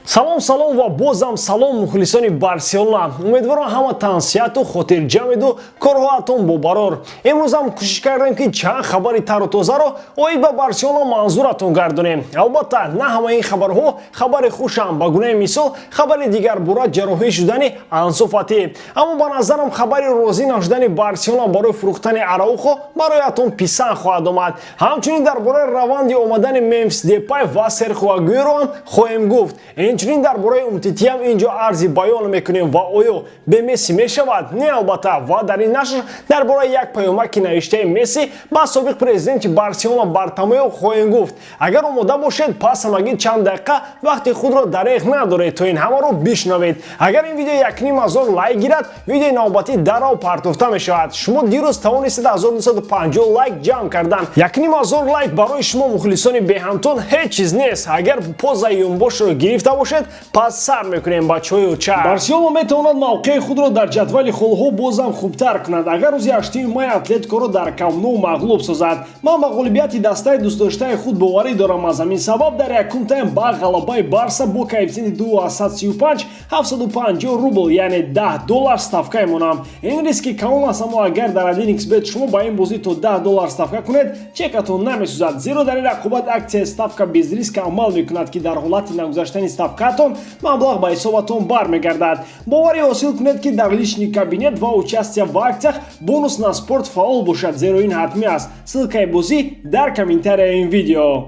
Салом, салом ва бозам салом, мухлисони Барселона. Умедворам, ҳама тансиҳату хотирҷамеду корҳоатон бобарор. Имрӯзам кӯшиш кардем, ки чанд хабари тару тозаро оид ба Барселона манзуратон гардонем. Албатта, на ҳамаи ин хабарҳо хабари хушам, ба гунаи мисол хабари дигарбора ҷарроҳӣ шудани Ансу Фати. Аммо ба назарам, хабари розӣ нашудани Барселона барои фурӯхтани Араухо бароятон писанд хоҳад омад. Ҳамчунин дар бораи раванди омадани Мемфис Депай ва Серхио Агуэро ҳам хоҳем гуфт. Инчунин дар бораи Умтитиам инҷо арзи баён мекунем ва оё бе Месси мешавад, не, албатта. Ва дар ин нашр дар бораи як паёмаки навиштаи Месси ба собиқ президенти Барселона Бартомео хоҳем гуфт. Агар омода бошед, пас ҳамагӣ чанд дақиқа вақти худро дареғ надоред, то ин ҳамаро бишнавед. Агар ин видео 1500 лайк гирад, видеои навбатӣ даррав партофта мешавад. Шумо дирӯз тавонистед 1250 лайк ҷамъ кардан. 1500 лайк барои шумо, мухлисони беҳамтон, ҳеҷ чиз нест. Агар позаи юмбошро гирифта бошед, пас сар мекунем, бачаҳои оча. Барселона метавонад мавқеи худро дар ҷадвали холҳо бозам хубтар кунад, агар рӯзи 8 май Атлетикоро дар Камп Ну мағлуб созад. Ман ба ғолибияти дастаи дӯстдоштаи худ боварӣ дорам. Аз ҳамин сабаб дар якум тайм ба ғалабаи Барса бо коэффисиенти 2,35 750 рубл, яъне 10 доллар ставка мемонам. Ин риски калон аст, аммо агар дар 1xBet шумо ба ин бозӣ то 10 доллар ставка кунед, чекатон намесӯзад, зеро дар ин рақобат аксияи ставка без риска амал мекунад, ки дар ҳолати нагузаштани ставкаатон маблағ ба ҳисобатон бармегардад. Боварӣ ҳосил кунед, ки дар личный кабинет ва участие в акциях бонус на спорт фаъол бошад, зеро ин ҳатмӣ аст. Ссылкаи бозӣ дар комментарияи ин видео.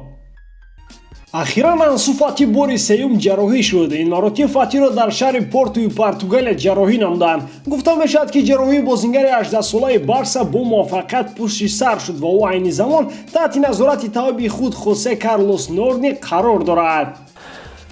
Ахиран Ансу Фати бори сеюм ҷарроҳӣ шуд. Ин маротиб Фатиро дар шаҳри Портуи Португалия ҷарроҳӣ намуданд. Гуфта мешавад, ки ҷарроҳии бозингари 18-солаи Барса бо муваффақият пушти сар шуд ва ӯ айни замон таҳти назорати табиби худ Хосе Карлос Норни қарор дорад.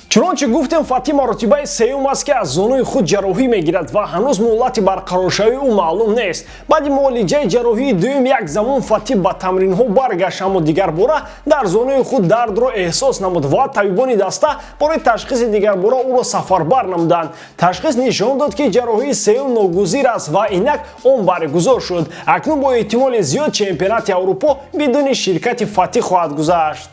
Чунончи гуфтем, Фатӣ маротибаи сеюм аст, ки аз зонуи худ ҷарроҳӣ мегирад ва ҳанӯз муҳлати барқароршавии ӯ маълум нест. Баъди муолиҷаи ҷарроҳии дуюм як замон Фатӣ ба тамринҳо баргашт, аммо дигарбора дар зонуи худ дардро эҳсос намуд ва табибони даста барои ташхиси дигарбора ӯро сафарбар намуданд. Ташхис нишон дод, ки ҷарроҳии сеюм ногузир аст ва инак он баргузор шуд. Акнун бо эҳтимоли зиёд чемпионати Аврупо бидуни ширкати Фатӣ хоҳад гузашт.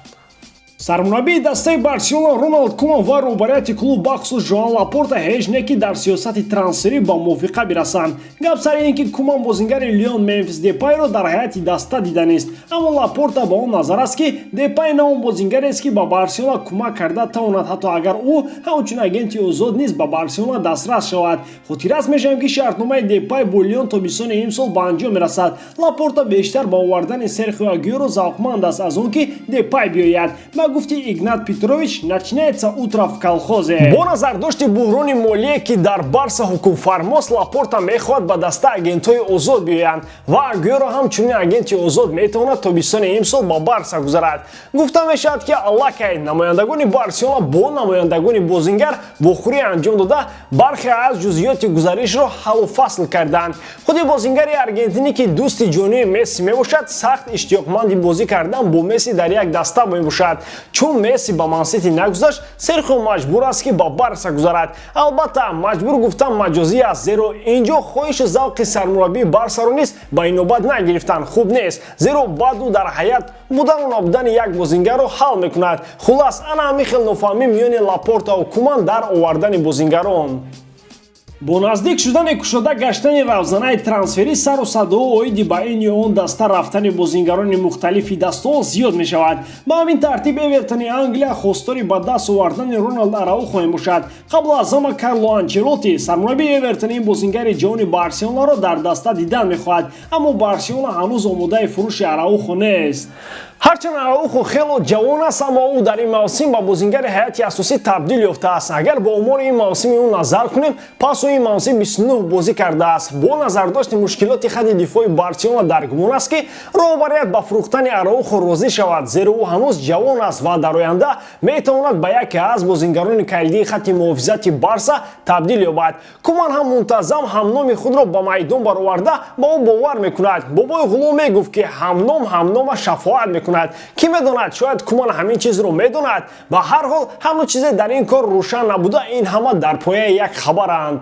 Сармураббии дастаи Барселона Роналд Куман ва роҳбарияти клуб, бахусус Жоан Лапорта, ҳеҷ не ки дар сиёсати трансферӣ ба мувофиқа бирасанд. Гап сари ин ки Куман бозингари Лион Мемфис Депайро дар ҳайати даста диданист, аммо Лапорта ба он назар аст, ки Депай на он бозингарест, ки ба Барселона кӯмак карда тавонад, ҳатто агар ӯ ҳамчун агенти озод низ ба Барселона дастрас шавад. Хотиррас мешавем, ки шартномаи Депай бо Лион тобистони имсол ба анҷом мерасад. Лапорта бештар ба овардани Серхио Агюэро завқманд аст, аз он ки Депай биёяд. Ба гуфти Игнат Петрович, начинается утро в колхозе. Бо назардошти буҳрони молие, ки дар Барса ҳукмфармост, Лапорта мехоҳад ба даста агентҳои озод биёянд ва Агюэро ҳамчунин агенти озод метавонад тобистони имсол ба Барса гузарад. Гуфта мешавад, ки аллакай намояндагони Барселона бо намояндагони бозингар вохӯрӣ анҷом дода, бархе аз ҷузъиёти гузаришро ҳаллу фасл карданд. Худи бозингари аргентинӣ, ки дӯсти ҷонии Месси мебошад, сахт иштиёқманди бозӣ кардан бо Месси дар як даста мебошад. Чун Месси ба Мансити нагузашт, Серхио маҷбур аст, ки ба Барса гузарад. Албатта, маҷбур гуфтан маҷозӣ аст, зеро инҷо хоҳишу завқи сармураббии Барсаро низ ба инобат нагирифтан хуб нест, зеро баъду дар ҳаят будану набудани як бозингарро ҳал мекунад. Хулас, ана ҳамин хел нофаҳмӣ миёни Лапортаву Куман дар овардани бозингарон. Бо наздик шудани кушода гаштани равзанаи трансферӣ, сару садоҳо оиди ба ин ё он даста рафтани бозингарони мухталифи дастаҳо зиёд мешавад. Ба ҳамин тартиб Эвертони Англия хостори ба даст овардани Роналд Араухо мебошад. Қабл аз ҳама Карло Анчелотти, сармураббии Эвертон, ин бозингари ҷавони Барселонаро дар даста дидан мехоҳад, аммо Барселона ҳанӯз омодаи фурӯши Араухо нест. Ҳарчанд Араухо хело ҷавон аст, аммо ӯ дар ин мавсим ба бозингари ҳайати асосӣ табдил ёфтааст. Агар бо омори ин мавсими ӯ назар кунем, пас ӯ ин мавсим 29 бозӣ кардааст. Бо назардошти мушкилоти хати дифои Барселона, дар гумон аст, ки роҳбарият ба фурӯхтани Араухо розӣ шавад, зеро ӯ ҳанӯз ҷавон аст ва дар оянда метавонад ба яке аз бозингарони калидии хати муҳофизати Барса табдил ёбад. Куман ҳам мунтазам ҳамноми худро ба майдон бароварда, ба ӯ бовар мекунад. Бобои Ғулом мегуфт, ки ҳамном ҳамнома шафоат мекунад. Кӣ медонад, шояд Куман ҳамин чизро медонад. Ба ҳар ҳол, ҳанӯз чизе дар ин кор рӯшан набуда, ин ҳама дар пояи як хабаранд.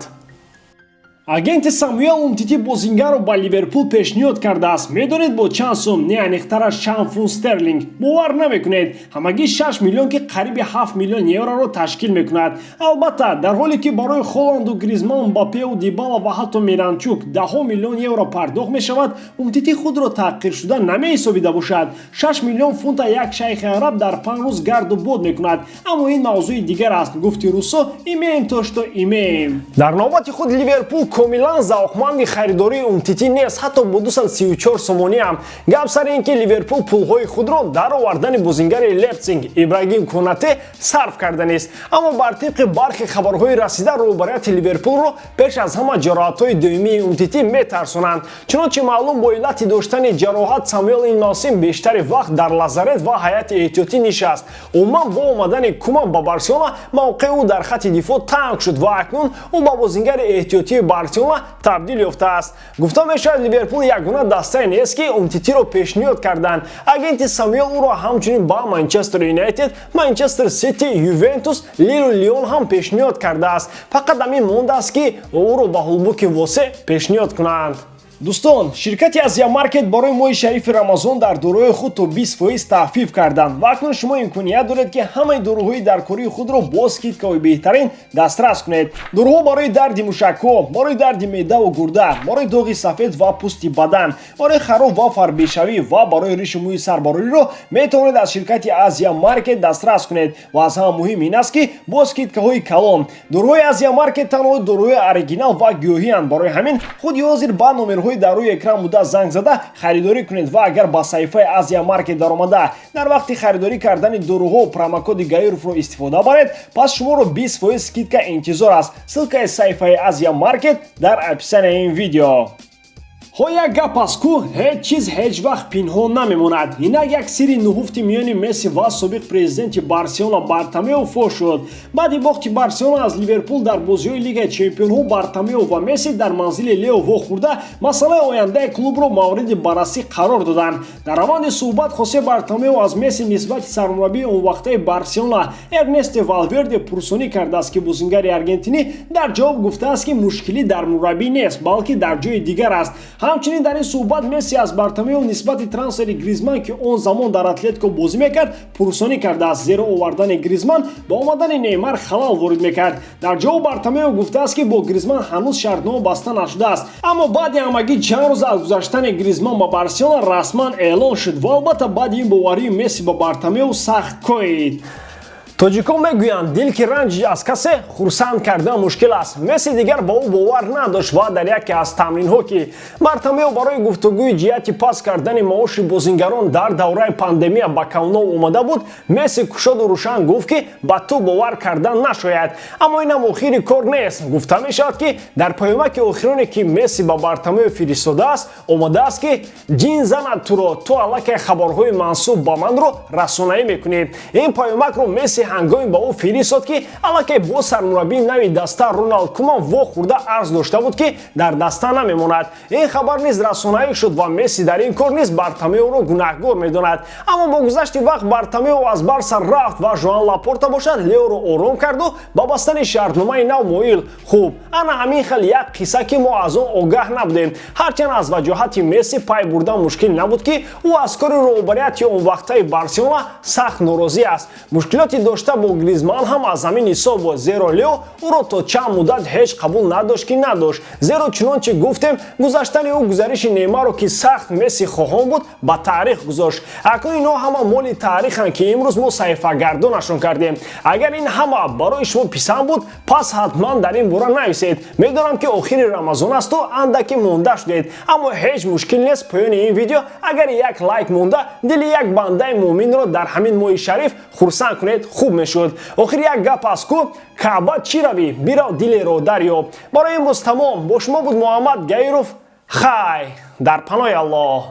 Агенти Самуэл Умтити бозингарро ба Ливерпул пешниҳод кардааст. Медонед, бо чанд сум? Не, аниқтараш, чанд фунт стерлинг? Бовар намекунед. Ҳамагӣ 6 миллион, ки қариби 7 миллион евроро ташкил мекунад. Албатта, дар ҳоле ки барои Холанду, Гризман, Мбаппеу, Дибала ва ҳатто Миранчук даҳҳо миллион евро пардохт мешавад, Умтити худро таҳқиршуда намеҳисобида бошад. 6 миллион фунта як шайхи араб дар 5 рӯз гарду бод мекунад. Аммо ин мавзӯи дигар аст. Гуфти русо: «Имеем то, что имеем». Дар навбати худ Ливерпул комилан завқманди харидории Умтити нест, ҳатто бо 234 сомонӣ ҳам. Гап сари ин ки Ливерпул пулҳои худро дар овардани бозингари Лейпсиг Ибрагим Конате сарф карда нест. Аммо бар тибқи бархе хабарҳои расида, роҳбарияти Ливерпулро пеш аз ҳама ҷароҳатҳои доимии Умтити метарсонанд. Чунончи маълум, бо иллати доштани ҷароҳат Самуэл ин мавсим бештари вақт дар лазарет ва ҳайати эҳтиётӣ нишаст. Умуман, бо омадани Куман ба Барселона мавқеи ӯ дар хати дифоъ танг шуд ва акнун ӯ ба бозингари эҳтиётии Барселона табдил ёфтааст. Гуфта мешавад, Ливерпул ягона дастае нест, ки Умтитиро пешниҳод карданд. Агенти Самуэл ӯро ҳамчунин ба Манчестер Юнайтед, Манчестер Сити, Ювентус, Лилу Лион ҳам пешниҳод кардааст. Фақат ҳамин мондааст, ки ӯро ба ҳулбуки Восеъ пешниҳод кунанд. Дӯстон, ширкати Азия Маркет барои моҳи шарифи Рамазон дар доруҳои худ то 20% тахфиф карданд ва акнун шумо имконият доред, ки ҳамаи доруҳои даркории худро бо скидкаҳои беҳтарин дастрас кунед. Доруҳо барои дарди мушакҳо, барои дарди меъдаву гурда, барои доғи сафед ва пӯсти бадан, барои хароб ва фарбешавӣ ва барои ришу мӯи сарбарориро метавонед аз ширкати Азия Маркет дастрас кунед. Ва аз ҳама муҳим ин аст, ки бо скидкаҳои калон. Доруҳои Азия Маркет танҳо доруҳои оригинал ва гиёҳиянд. Барои ҳамин худи ҳозир ба номерҳои дар рӯи экран буда занг зада харидорӣ кунед ва агар ба саҳифаи Азия Маркет даромада, дар вақти харидорӣ кардани доруҳо промокоди Гаировро истифода баред, пас шуморо 20% скидка интизор аст. Ссылкаи саҳифаи Азия Маркет дар описанияи ин видео. Ҳо, як гап аст ку: ҳеҷ чиз ҳеҷ вақт пинҳон намемонад. Инак як сирри нуҳуфти миёни Месси ва собиқ президенти Барселона Бартомео фош шуд. Баъди бохти Барселона аз Ливерпул дар бозиҳои Лигаи чемпионҳо, Бартомео ва Месси дар манзили Лео вохӯрда, масъалаи ояндаи клубро мавриди баррасӣ қарор доданд. Дар раванди суҳбат Хосе Бартомео аз Месси нисбати сармураббии онвақтаи Барселона Эрнесте Валверде пурсонӣ кардааст, ки бозингари аргентинӣ дар ҷавоб гуфтааст, ки мушкилӣ дар мураббӣ нест, балки дар ҷои дигар аст. Ҳамчунин дар ин суҳбат Месси аз Бартомео нисбати трансфери Гризман, ки он замон дар Атлетико бозӣ мекард, пурсонӣ кардааст, зеро овардани Гризман ба омадани Неймар халал ворид мекард. Дар ҷавоб Бартомео гуфтааст, ки бо Гризман ҳанӯз шартнома баста нашудааст. Аммо баъди ҳамагӣ чанд рӯз аз гузаштани Гризман ба Барселона расман эълон шуд ва албатта, баъди ин боварии Месси ба Бартомео сахт коҳид. Тоҷикон мегӯянд: «Дил ки ранҷ аз касе, хурсанд кардан мушкил аст». Месси дигар ба ӯ бовар надошт ва дар яке аз тамринҳо, ки Бартомео барои гуфтугӯи ҷиҳати паст кардани маоши бозингарон дар давраи пандемия ба Камп Ноу омада буд, Месси кушоду рӯшан гуфт, ки ба ту бовар кардан нашояд. Аммо инам охири кор нест. Гуфта мешавад, ки дар паёмаки охироне, ки Месси ба Бартомео фиристодааст, омадааст, ки ҷин занад туро, ту аллакай хабарҳои мансуб ба манро расонаӣ мекунӣ. Ин паёмакро Месси ҳангоме ба ӯ фиристод, ки аллакай бо сармураббии нави даста Роналд Куман вохӯрда, арз дошта буд, ки дар даста намемонад. Ин хабар низ расонаӣ шуд ва Месси дар ин кор низ Бартомеоро гунаҳгор медонад. Аммо бо гузашти вақт Бартомео аз Барса рафт ва Жоан Лапорта бошад, Леоро ором карду ба бастани шартномаи нав моил. Хуб, ана ҳамин хел як қисса, ки мо аз он огаҳ набудем. Ҳарчанд аз ваҷоҳати Месси пай бурдан мушкил набуд, ки ӯ аз кори роҳбарияти онвақтаи Барселона сахт норозӣ аст. Мушкилоти дошта бо Гризман ҳам аз ҳамин ҳисоб буд, зеро Лео ӯро то чанд муддат ҳеҷ қабул надошт, ки надошт, зеро, чунончи гуфтем, гузаштани ӯ гузариши Неймаро, ки сахт Месси хоҳон буд, ба таърих гузошт. Акнун инҳо ҳама моли таъриханд, ки имрӯз мо саҳифагардонашон кардем. Агар ин ҳама барои шумо писанд буд, пас ҳатман дар ин бора нависед. Медонам, ки охири Рамазон асту андаке монда шудед, аммо ҳеҷ мушкил нест. Поёни ин видео агар як лайк монда, дили як бандаи муъминро дар ҳамин моҳи шариф хурсанд кунед, хуб мешуд. Охир як гап аст ку: «Каъба чӣ равӣ, бирав, дилеро дарёб». Барои имрӯз тамом. Бо шумо буд Муҳаммад Гаиров. Хай, дар паноҳи Аллоҳ.